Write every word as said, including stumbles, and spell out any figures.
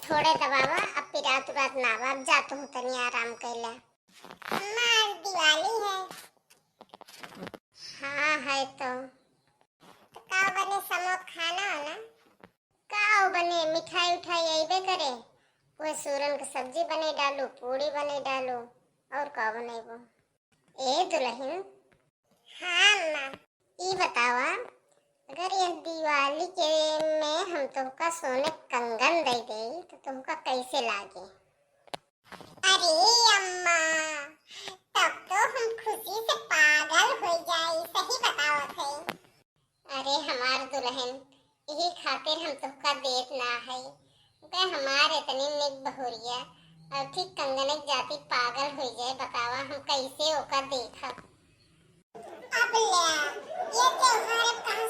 छोड़े त बाबा, अब पिरात उरात ना बा, अब जा तू तनी आराम कैला। अम्मा, आज दिवाली है। हाँ है तो। तो का बने समोक खाना हो ना? का बने, मिठाई उठाई अइबे करे, वह सूरन के सब्जी बने डालू, पूड़ी बने डालू, और का बनेबो? ए दुलहिन। हाँ अम्मा। ई बतावा, अगर यह दिवाली के में हम तोहका सोने कंगन दे देई तो तोहका कैसे लागे? अरे अम्मा, तब तो हम खुशी से पागल हो जाई, सही बतावत है। अरे हमार दुलहिन, यही खातिर हम तोहका देत ना है। बे हमार इतनी निक बहुरिया, अर्थी कंगने के जाति पागल हो जाए, बतावा हम कैसे ओका देखब? अब ले, ये त्योहार अब कहाँ